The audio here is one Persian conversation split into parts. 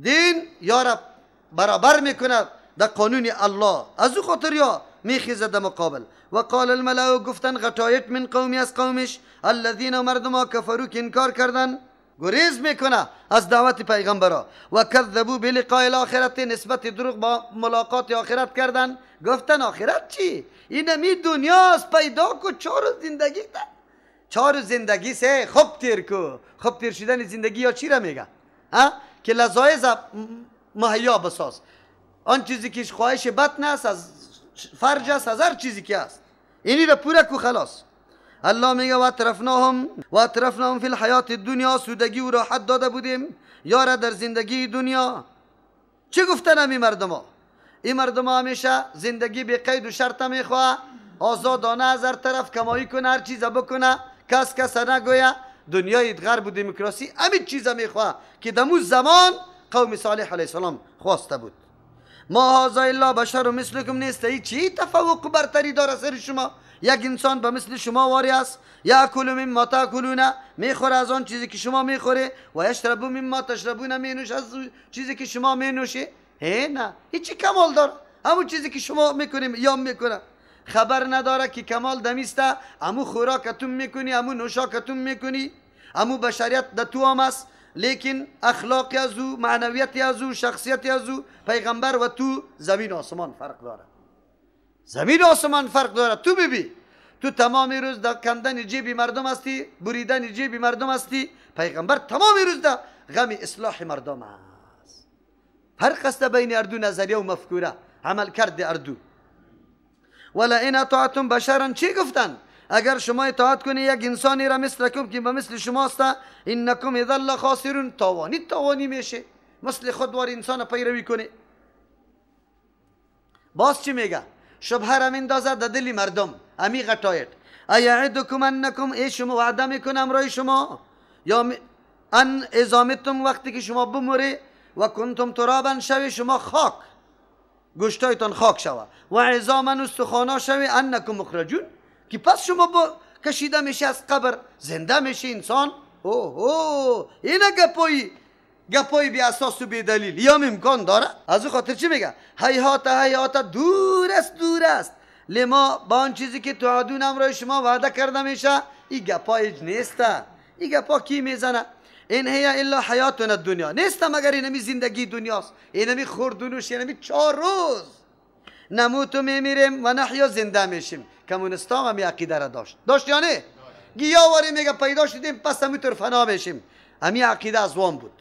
دین یارا برابر میکنه در قانون الله، از او خاطر یا میخیزه در مقابل. و قال الملأ گفتن غطایت من قومی از قومش الذین مردما کفرو که انکار کردن، گریز میکنه از دعوت پیغمبرا. و کذبوا بلقاء الاخرت، نسبت دروغ با ملاقات آخرت کردن، گفتن آخرت چی؟ این می دنیاست، پیدا کو چهار زندگی ده. چهار زندگی سه خوب تیر کو. خوب تیر شدن زندگی یا چی را میگه؟ ها؟ که لذایز مهیا بساز، آن چیزی که خواهش بطن است، از فرج است، از هر چیزی که است، اینی را پوره کو خلاص. الله میگه و اطرفناهم فی الحیات الدنیا، سودگی و راحت داده بودیم یارا در زندگی دنیا. چه گفتن همی مردم ها؟ این مردم ها همیشه زندگی به قید و شرط میخواه، آزادانه از هر طرف کمایی کنه، هر چیز بکنه، کس کس نگویه. دنیای غرب و دموکراسی همین چیز میخواه که دمو زمان قوم صالح علیه السلام خواسته بود. ما هذا الا بشر مثلکم، نیست ای چی تفوق برتری داره سر شما؟ یک انسان به مثل شما واری است، یاکل مما تاکلون، میخوره از آن چیزی که شما میخوره، و یشرب مما تشربون، مینوشه از چیزی که شما مینوشه. هی نه، هیچی کمال داره، همون چیزی که شما میکنیم یا میکنه. خبر نداره که کمال دمیسته، امو خوراکتون میکنی، امو نوشاکتون میکنی، امو بشریت در تو هم است، لیکن اخلاق از او، معنویت از او، شخصیت از او، پیغمبر و تو زمین آسمان فرق داره. زمین آسمان فرق داره. تو ببی تو تمام روز در کندن جیبی مردم هستی، بریدن جیبی مردم هستی، پیغمبر تمام روز در غم اصلاح مردم است. فرق است بین اردو نظریه و مفکوره، عمل کرد اردو. ولئن اطعتم بشرا، چی گفتن؟ اگر شما اطاعت کنی یک انسانی را مثلکم که به مثل شماست، انکم اذا لخاسرون، تاوانی تاوانی میشه، مثل خودوار انسان پیروی کنی. باز چی میگه؟ شبهه را میندازه در دل مردم، امی غطایت. ایعدکم انکم، ای شما وعده میکنم رای شما، یا ان اذا متم، وقتی که شما بموری، و کنتم ترابا، شوی شما خاک، گوشتایتان خاک شوه، و عظاما، استخوانا شوی، انکم مخرجون، که پس شما با کشیده میشه از قبر، زنده میشه انسان. اوه اوه، اینه گپایی گپایی بی اساس و بی دلیل یا امکان داره؟ از او خاطر چی میگه؟ هیهات هیهات، دور است دور است، لما، با آن چیزی که توعدون امرای شما وعده کرده میشه، این گپای نیسته. این گپا کی میزنه؟ این هی الا حیاتنا الدنیا، نیست مگر اینمی زندگی دنیاست، اینمی خورد و نوش، اینمی 4 روز. نموت و میمیریم و نحیا، زنده میشیم. کمونستا هم عقیده را داشت، داشت یا نه؟ گیاواری میگه پیدا شدیم پس همینطور فنا میشیم، همی عقیده از وان بود.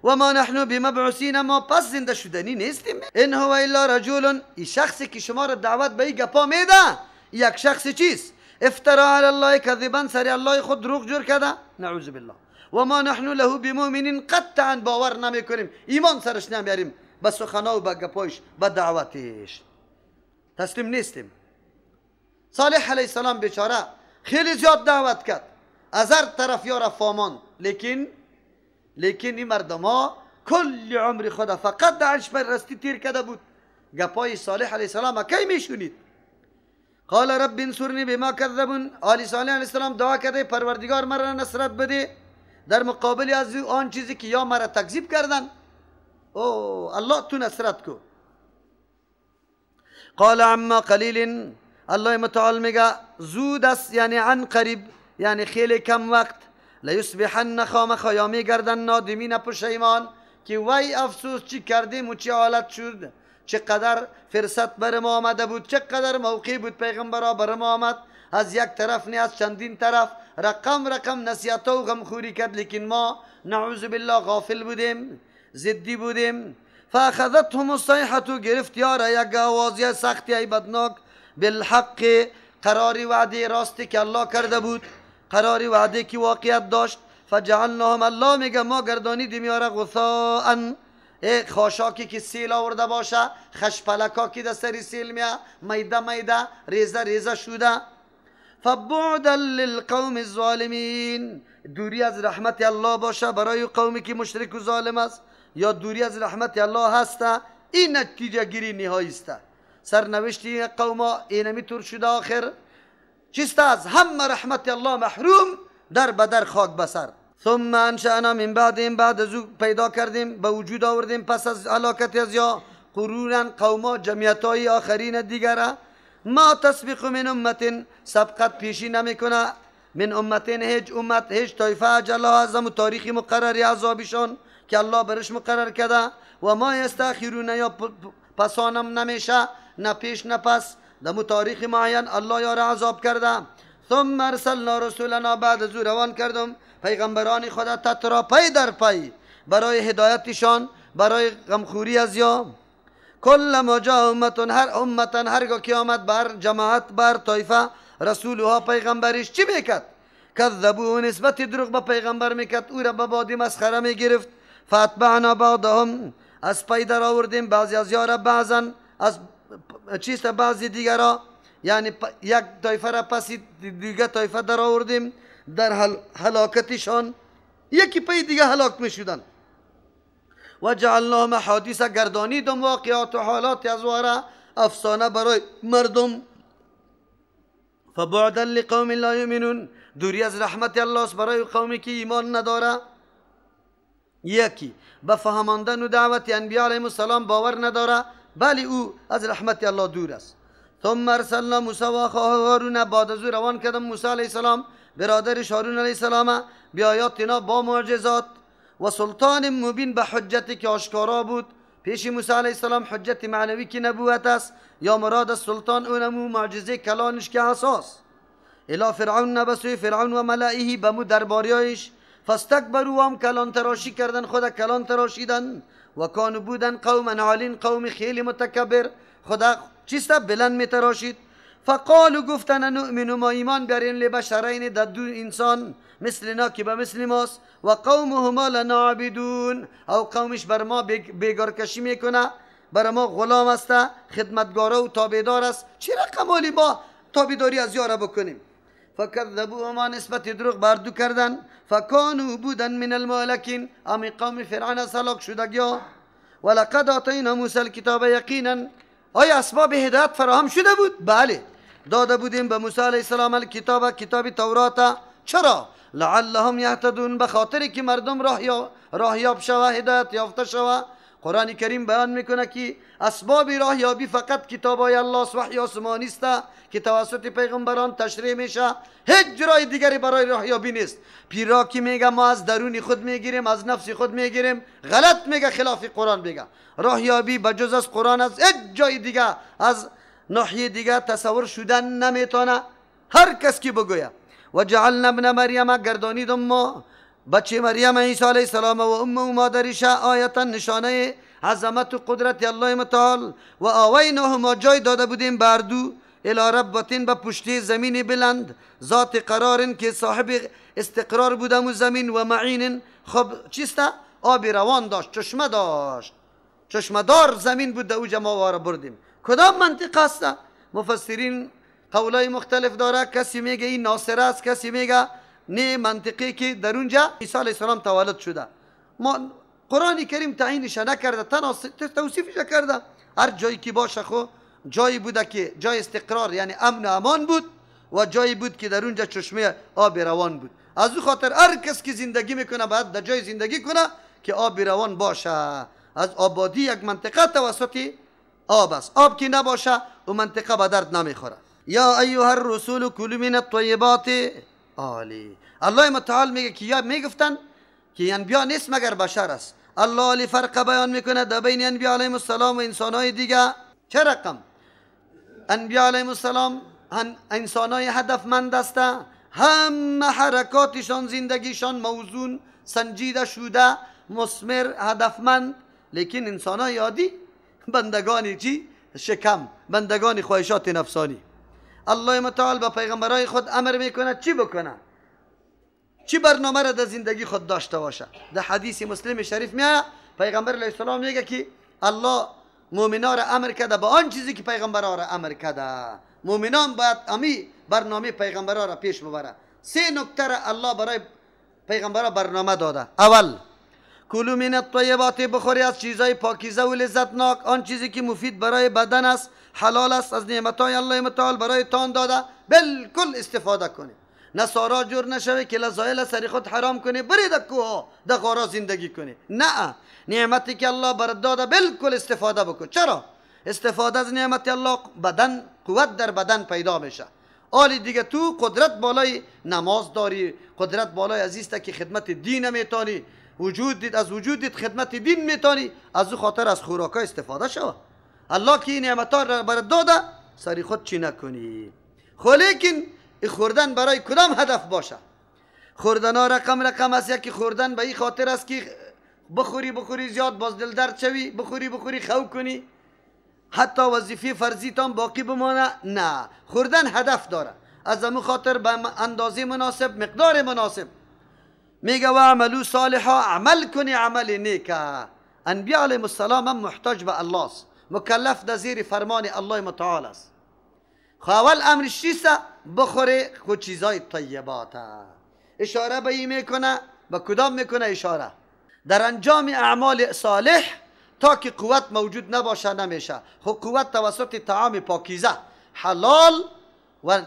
و ما نحن بمبعوثین، ما پس زنده شدنی نیستیم. ان هو الا رجل، این شخصی که شما را دعوت به این گپا میده، یک شخص چیست؟ افترا علی الله کذبا، سر الله خود دروغ جور کرده، نعوذ بالله. و ما نحن له بمؤمنین، قطعا باور نمیکنیم، ایمان سرش نمیاریم، به سخنا و به گپایش، به دعوتش تسلیم نیستیم. صالح علیه السلام بیچاره خیلی زیاد دعوت کرد، از هر طرف یارا فامان، لیکن این مردم ها کل عمر خدا فقط در عرش پرستی تیر کرده بود. گپای صالح علیه السلام کی میشونید؟ قال رب انصرنی بما کذبون، آلی صالح علیه السلام دعا کرده پروردگار مرا نصرت بده در مقابل از آن چیزی که یا مرا تکذیب کردن، او الله تو نصرت کو. قال عما قلیل، الله متعال میگه زود است، یعنی عن قریب، یعنی خیلی کم وقت، لیصبحن خامخا، یا میگردن نادمین پشیمان، که وای افسوس چی کردیم و چی حالت شد، چقدر فرصت بر ما آمده بود، چقدر موقع بود پیغمبرا بر ما آمد، از یک طرف نه از چندین طرف رقم رقم نصیحت و غمخوری کرد، لیکن ما نعوذ بالله غافل بودیم، ضدی بودیم. فاخذتهم الصیحة، گرفت یارا یک آوازی سختی هیبتناک، بالحق، قراری وعده راستی که الله کرده بود، قراری وعده که واقعیت داشت. فجعلناهم، الله میگه ما گردانیدیم یارا غثاء، ای خاشاکی که سیل آورده باشه، خشپلکا که در سری سیل میه، میده میده ریزه ریزه شده. فبعدا للقوم الظالمین، دوری از رحمت الله باشه برای قومی که مشرک و ظالم است، یا دوری از رحمت الله هسته. این نتیجه گیری نهایی است. سرنوشتی قوم اینمی طور شده آخر چیست؟ از همه رحمت الله محروم، در بدر خاک بسر. ثم انشأنا من بعدهم، بعد از او پیدا کردیم، به وجود آوردیم پس از هلاکت از یا قرونا قوما، جمعیت‌های آخرین دیگره. ما تسبق من امت، سبقت پیشی نمیکنه من امتین، هیچ امت، هیچ طایفه اجلها، از همو تاریخ مقرری عذابشان که الله برش مقرر کرده. و ما یستأخرون، یا پسانم نمیشه، نه پیش نه پس، دمو تاریخ معین الله یار عذاب کرده. ثم ارسلنا رسولنا، بعد از او روان کردم پیغمبران خدا تترا پی در پی برای هدایتشان، برای غمخوری از یا. کل ما جاء امتون، هر امتن، هرگاه که آمد بر جماعت، بر طایفه، رسولها پیغمبرش چی میکرد؟ کذبوه، نسبت دروغ به پیغمبر میکرد، او را به بادی مسخره میگرفت. فاتبعنا بعضهم، از پی در آوردیم بعضی از یارا بعضا، از چیست بعضی دیگرا، یعنی یک طایفه را پس دیگه طایفه در آوردیم در هلاکتشان، یکی پی دیگه هلاک میشدن. و جعلناهم احادیث، گردانیدم واقعات و حالات از وارا افسانه برای مردم. فبعدا لقوم لا یؤمنون، دوری از رحمت الله است برای قومی که ایمان نداره. یکی به فهماندن و دعوت انبیاء علیهم السلام باور نداره، بله او از رحمت الله دور است. ثم ارسلنا موسی و اخاه هارون، بعد از او روان کردم موسی علیه السلام برادرش هارون علیه السلام بیاآیاتنا، با معجزات و سلطان مبین، به حجتی که آشکارا بود پیش موسی علیه السلام، حجت معنوی که نبوت است، یا مراد از سلطان اونمو معجزه کلانش که اساس. الی فرعون، به سوی فرعون و ملائه، به مو درباریایش. فاستکبروا، هم کلان تراشی کردن، خدا کلان تراشیدن. و کانوا بودن قوما عالین، قوم خیلی متکبر، خدا چیست بلند می تراشید. فقالوا، گفتن نؤمن، ما ایمان بیاریم لبشرین، در دو انسان مثلنا که به مثل ماست. و قومهما لنا عابدون، او قومش بر ما بیگارکشی میکنه، بر ما غلام است، خدمتگاره و تابعدار است، چرا قمالی ما تابعداری از یاره بکنیم؟ فکذبوهما، نسبت دروغ بر دو کردن. فکانوا بودن من المهلکین، امی قوم فرعون از هلاک شدگیا. ولقد آتینا موسی الکتاب یقینا، آیا اسباب هدایت فراهم شده بود؟ بله، داده بودیم به موسی علیه السلام الکتاب، کتاب تورات. چرا؟ لعلهم یهتدون، به خاطر که مردم راه یاب شوه، هدایت یافته شوه. قرآن کریم بیان میکنه که اسباب راهیابی فقط کتاب های الله، وحی آسمانی است که توسط پیغمبران تشریح میشه، هیچ راه دیگری برای راهیابی نیست. پیرا که میگه ما از درون خود میگیریم، از نفس خود میگیریم، غلط میگه، خلاف قرآن میگه. راهیابی بجز از قرآن از هیچ جای دیگه، از ناحیه دیگه تصور شدن نمیتونه، هر کس که بگویه. و جعلنا ابن مریم، گردانیدم ما بچه مریم عیسی علیه السلام و امه و مادرش آیتا، نشانه عظمت و قدرت الله متعال. و آویناهما، جای داده بودیم بردو الی ربوتین، به پشتی زمین بلند، ذات قرار که صاحب استقرار بودم و زمین، و معین، خب چیست؟ آب روان داشت، چشمه داشت، چشمه دار زمین بود، اوجا ما واره بردیم. کدام منطقه است؟ مفسرین قولای مختلف داره، کسی میگه این ناصره است، کسی میگه نه منطقی که در اونجا عیسی علیه السلام تولد شده. ما قرآن کریم تعیینش نکرده، تنها توصیفش کرده. هر جایی که باشه خو جایی بوده که جای استقرار یعنی امن و امان بود، و جایی بود که در اونجا چشمه آب روان بود. از او خاطر هر کس که زندگی میکنه باید در جای زندگی کنه که آب روان باشه. از آبادی یک منطقه توسط آب است، آب که نباشه او منطقه به درد نمیخوره. یا ایها الرسول کلوا من الطیبات. عالی، الله متعال میگه که یا میگفتن که انبیا نیست مگر بشر است. الله علی فرق بیان میکنه در بین انبیا علیهم السلام و انسانهای دیگه. چه رقم انبیا علیهم السلام انسانهای هدفمند است، همه حرکاتشان زندگیشان موزون سنجیده شده، مثمر، هدفمند. لیکن انسانهای عادی بندگان چی؟ شکم، بندگان خواهشات نفسانی. الله متعال به پیغمبرای خود امر میکنه چی بکنه، چی برنامه را در زندگی خود داشته باشه. در حدیث مسلم شریف میاد پیغمبر علیه السلام میگه که الله مؤمنا را امر کرده به آن چیزی که پیغمبرها را امر کرده. مؤمنان باید امی برنامه پیغمبرها را پیش ببره. سه نکته را الله برای پیغمبرها برنامه داده. اول، کلوا من الطیبات، بخوری از چیزهای پاکیزه و لذتناک، آن چیزی که مفید برای بدن است، حلال است، از نعمتهای الله متعال برای تان داده، بالکل استفاده کنید. نصارا جور نشوی که لزایل سر خود حرام کنی، بری در کوه در غارا زندگی کنی. نه، نعمتی که الله برات داده بالکل استفاده بکن. چرا؟ استفاده از نعمت الله بدن قوت در بدن پیدا میشه. آلی دیگه تو قدرت بالای نماز داری، قدرت بالای عزیز که خدمت دین میتانی، وجود دید از وجود دید خدمت دین میتانی، از او خاطر از خوراکا استفاده شوه. الله که این نعمت را برات داده سری خود چی نکنی. خو لیکن خوردن برای کدام هدف باشه؟ خوردن ها رقم رقم است. یکی خوردن به این خاطر است که بخوری بخوری زیاد باز دل درد شوی، بخوری بخوری خو کنی، حتی وظیفه فرضی تان باقی بمانه. نه، خوردن هدف داره، از امو خاطر به اندازه مناسب، مقدار مناسب. میگه و عملو صالحا، عمل کنی عمل نیکه. انبیاء علیهم السلام هم محتاج به الله است، مکلف در زیر فرمان الله متعال است. خو اول امرش چیست؟ بخوره خود چیزای طیبات. اشاره به این میکنه، به کدام میکنه اشاره؟ در انجام اعمال صالح تا که قوت موجود نباشه نمیشه. خب قوت توسط طعام پاکیزه حلال و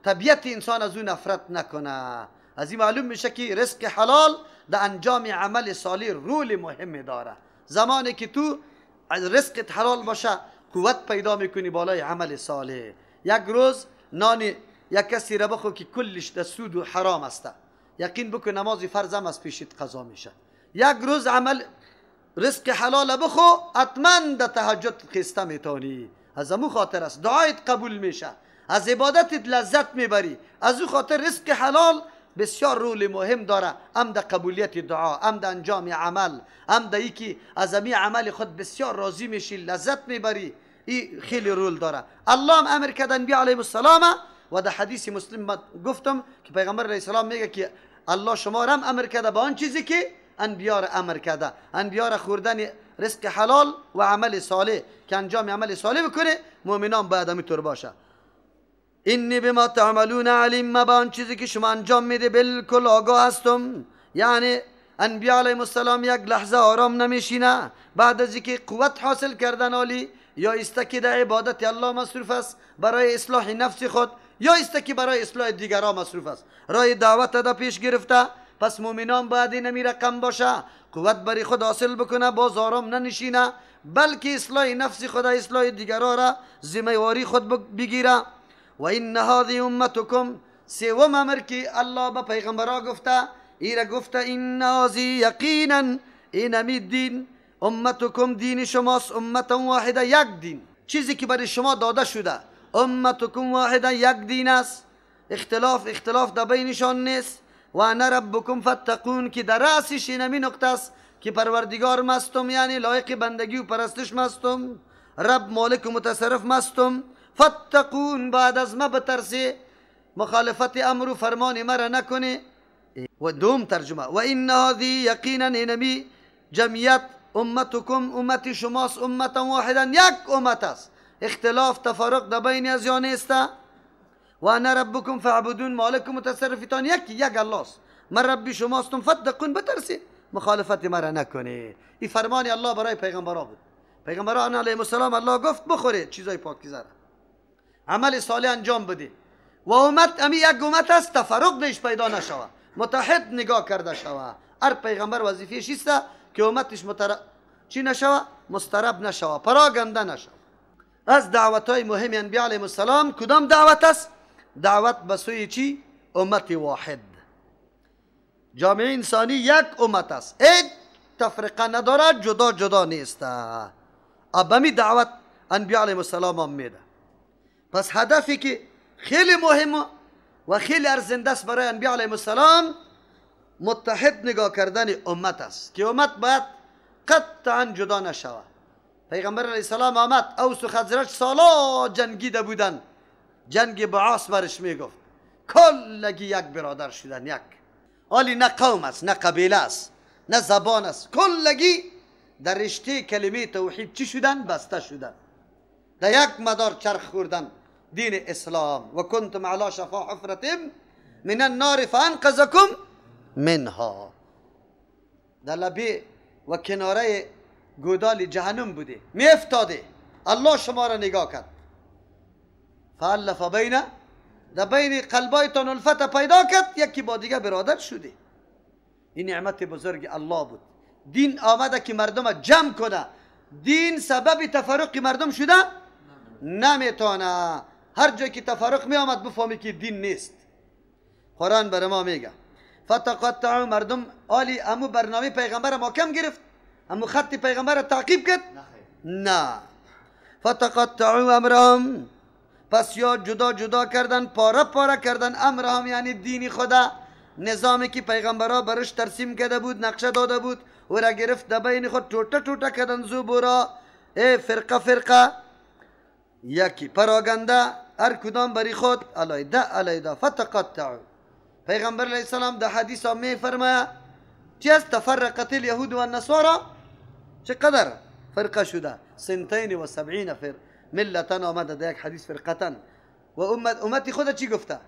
طبیعت انسان از او نفرت نکنه. از این معلوم میشه که رزق حلال در انجام عمل صالح رول مهم داره. زمانی که تو رزقت حلال باشه قوت پیدا میکنی بالای عمل صالح. یک روز نان یک کسی را بخو که کلش در سود و حرام است، یقین بکن نماز فرض هم از پیشت قضا میشه. یک روز عمل رزق حلال بخو، حتما در تهجد خسته میتونی. از امو خاطر است دعایت قبول میشه، از عبادتت لذت میبری. از او خاطر رزق حلال بسیار رول مهم داره، هم در قبولیت دعا، هم در انجام عمل، هم در اینکه از امی عمل خود بسیار راضی میشی، لذت میبری. این خیلی رول داره. الله هم امر کرد انبیاء علیهم السلام، و در حدیث مسلم گفتم که پیغمبر علیه السلام میگه که الله شما را هم امر کرده به آن چیزی که انبیا را امر کرده. انبیا را خوردن رزق حلال و عمل صالح، که انجام عمل صالح بکنه، مؤمنان باید همینطور باشه. انی بما تعملون علیم، ما به آن چیزی که شما انجام میده بالکل آگاه هستم. یعنی انبیا علیهم السلام یک لحظه آرام نمیشینه بعد از اینکه قوت حاصل کردن عالی، یا است که در عبادت الله مصروف است برای اصلاح نفس خود، یا است که برای اصلاح دیگران مصروف است، راه دعوت در پیش گرفته. پس مؤمنان باید اینمی رقم باشه، قوت برای خود حاصل بکنه، باز آرام ننشینه، بلکه اصلاح نفس خود، اصلاح دیگران را ذمه واری خود بگیره. و این هذه امتکم، سوم امر که الله به پیغمبرا گفته، ایره گفته این هذه یقینا، اینمی دین امتکم دین شماست، امتا واحده، یک دین. چیزی که برای شما داده شده امتکم واحده، یک دین است، اختلاف در بینشان نیست. و انا ربکم فاتقون، که در رأسش اینمی نقطه است که پروردگار مستم، یعنی لایق بندگی و پرستش مستم، رب مالک و متصرف مستم. فاتقون، بعد از ما بترسی، مخالفت امر و فرمان مرا نکنی. و دوم ترجمه و این هذه یقینا، اینمی جمعیت امتکم امت شماست، امتا واحدا، یک امت است، اختلاف تفرق در بین از یا نیست. و انا ربکم فاعبدون، مالک و متصرفتان یک الله است، من ربی شماستم، فاتقون، بترسی، مخالفت مرا نکنی. این فرمان الله برای پیغمبران بود. پیغمبران علیهم السلام الله گفت بخوره چیزای پاکیزه را، عمل صالح انجام بده، و امت امی یک امت است، تفرق دیش پیدا نشوه، متحد نگاه کرده شوه. هر پیغمبر وظیفه‌اش است که امتش چی نشوه؟ مسترب نشوه، پراگنده نشوه. از دعوت های مهم انبیاء علیهم السلام کدام دعوت است؟ دعوت به سوی چی؟ امت واحد. جامعه انسانی یک امت است، هیچ تفرقه ندارد، جدا جدا نیست. ابمی دعوت انبیاء علیهم السلام هم میده. پس هدفی که خیلی مهم و خیلی ارزنده است برای انبیاء علیهم السلام، متحد نگاه کردن امت است که امت باید قطعا جدا نشود. پیغمبر علیه السلام آمد، اوس و خزرج سالا جنگیده بودن، جنگ بعاث برش میگفت، کلگی یک برادر شدن، یک آلی نه قوم است، نه قبیله است، نه زبان است، کلگی در رشته کلمه توحید چی شدن؟ بسته شدن، در یک مدار چرخ خوردن دین اسلام. و کنتم علی شفا حفرة من النار فانقذکم منها. در لبه و کناره گودال جهنم بوده، میافتاده، الله شما را نگاه کرد، فالف بین در بین قلبایتان الفت پیدا کرد، یکی با دیگه برادر شده. این نعمت بزرگ الله بود. دین آمده که مردم جمع کنه. دین سبب تفرق مردم شده نمیتونه. هر جای که تفرق می آمد بفهمی که دین نیست. قرآن بر ما میگه فتقطعوا، مردم آلی امو برنامه پیغمبر ما کم گرفت، امو خط پیغمبر تعقیب کرد؟ نه. فتقطعوا امرهم، پس یا جدا جدا کردن، پاره پاره کردن امرهم، یعنی دین خدا، نظامی که پیغمبرها برش ترسیم کرده بود، نقشه داده بود، او را گرفت در بین خود ټوټه ټوټه کردن، زبورا ای فرقه فرقه، یکی پراگنده، هر کدام بری خود علیده علیده. فتقطعوا. پیغمبر علیه السلام در حدیث می فرماید چی است؟ تفرقت الیهود و النصارى. چقدر فرقه شده؟ 72 فرقه ملتن آمده در یک حدیث فرقتن. و امتی خود چی گفته؟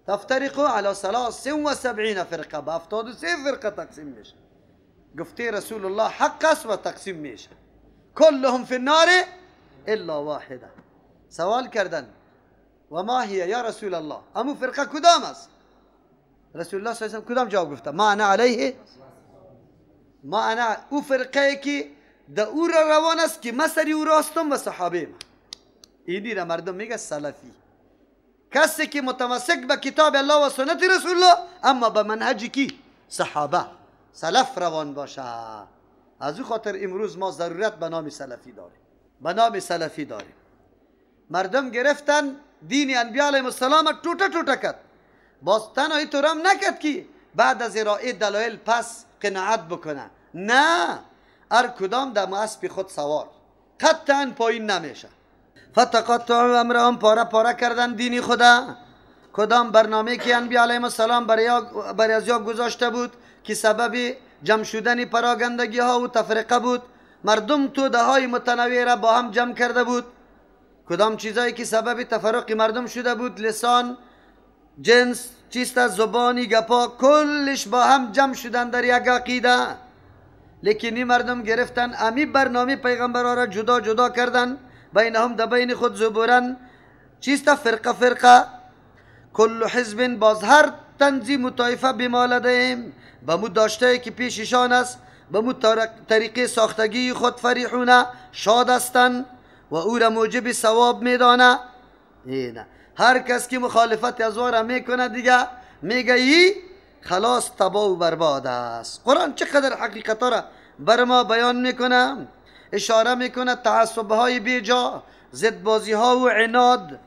تفترق على 73 فرقه، به 73 فرقه تقسیم میشه. گفته رسول الله حق است و تقسیم میشه. كلهم في النار الا واحده. سوال کردن و ما هي یا رسول الله، امو فرقه کدام است؟ رسول الله صلی الله علیه و کدام جواب گفته؟ ما انا علیه، ما انا، او فرقه که د او را روان است که ما سری او راستم و صحابه ما. اینی را مردم میگه سلفی، کسی که متمسک به کتاب الله و سنت رسول الله اما به منهج کی؟ صحابه، سلف روان باشه. از او خاطر امروز ما ضرورت به نام سلفی داریم، به نام سلفی داریم. مردم گرفتن دین انبیاء علیهم السلام ټوټه ټوټه کرد. باز تنها اینطور هم نکرد که بعد از ارائه دلایل پس قناعت بکنه، نه، هر کدام در اسب خود سوار، قطعا پایین نمیشه. فتقطعوا امرهم، پاره پاره کردن دین خدا. کدام برنامه که انبیاء علیهم السلام برای از یا گذاشته بود که سبب جمع شدن پراگندگی ها و تفرقه بود، مردم توده های متنوع را با هم جمع کرده بود. کدام چیزایی که سبب تفرق مردم شده بود، لسان، جنس، چیست، زبانی، گپا، کلش با هم جمع شدن در یک عقیده. لیکن این مردم گرفتن امی برنامه پیغمبرها را جدا جدا کردن، بینهم در بین خود زبورن، چیست، فرقه فرقه. کل حزب، باز هر تنظیم و طایفه بما لدیهم، به مو داشته که پیششان است، به مو طریقه ساختگی خود فریحونه، شاد هستند و او را موجب ثواب میدانه. اینه هر کس که مخالفت از او را میکنه دیگه میگه ای خلاص تباه و برباد است. قرآن چقدر حقیقت را بر ما بیان میکنه، اشاره میکنه تعصب های بیجا، ضد ها و عناد،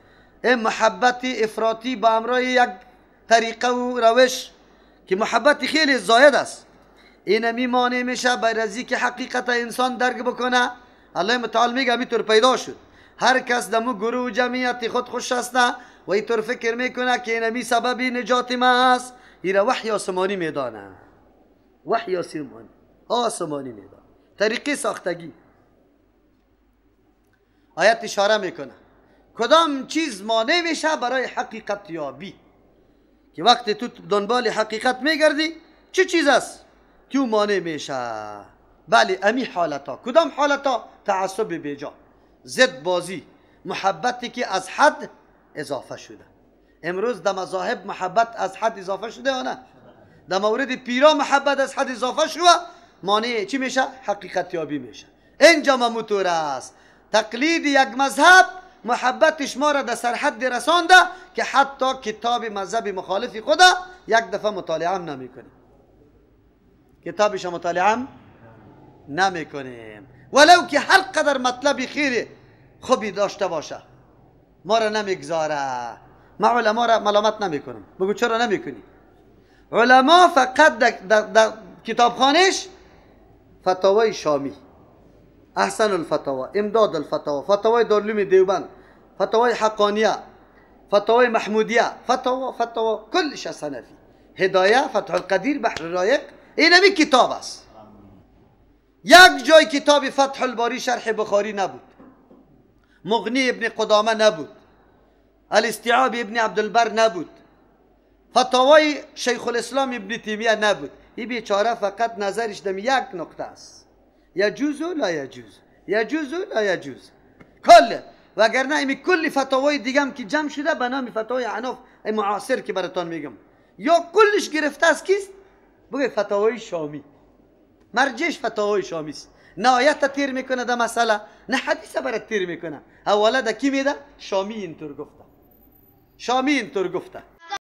محبت افراطی به امرای یک طریقه و روش که محبت خیلی زاید است. این میمانه میشه بر از که حقیقت انسان درک بکنه. الله متعال میگه همینطور پیدا شد، هر کس دمو گروه و جمعیت خود خوش است و اینطور فکر میکنه که اینمی سبب نجات ما است. ایره وحی آسمانی میدانه، وحی آسمانی، آسمانی میدانه، طریقه ساختگی. آیت اشاره میکنه کدام چیز مانع میشه برای حقیقت یابی، که وقتی تو دنبال حقیقت میگردی چه چیز است که مانع میشه؟ بله، امی حالتا. کدام حالتا؟ تعصب بیجا، ضد بازی، محبتی که از حد اضافه شده. امروز در مذاهب محبت از حد اضافه شده یا نه؟ در مورد پیرا محبت از حد اضافه شده، مانع چی میشه؟ حقیقت یابی میشه. اینجا موتور است تقلید یک مذهب، محبتش ما را در سرحد رسانده که حتی کتاب مذهب مخالف خدا یک دفعه مطالعه هم نمیکنیم، کتابش مطالعه هم نمیکنیم، ولو که هر قدر مطلب خیر خوبی داشته باشه ما را نمیگذاره. ما علما را ملامت نمیکنم، بگو چرا نمیکنی؟ علما فقط در کتابخانهش فتاوای شامی، احسن الفتاوا، امداد الفتاوا، فتاوای دارالعلوم دیوبند، فتاوای حقانیه، فتاوای محمودیه، فتاوا فتاوا کلش از حنفی، هدایه، فتح القدیر، بحر الرایق، این همی کتاب است. یک جای کتاب فتح الباری شرح بخاری نبود، مغنی ابن قدامه نبود، الاستیعاب ابن عبدالبر نبود، فتاوای شیخ الاسلام ابن تیمیه نبود. این بیچاره فقط نظرش دم یک نقطه است، یجوز و لا یجوز، یجوز و لا یجوز. کل وگرنه امی کل فتاوای دیگه هم که جمع شده به نام فتاوای احناف معاصر که براتان میگم، یا کلش گرفته از کیست؟ بگه فتاوای شامی. مرجعش فتاوای شامی است. نه آیت تیر میکنه در مسئله، نه حدیث برات تیر میکنه. حواله ده کی میده؟ شامی اینطور گفته. شامی اینطور گفته.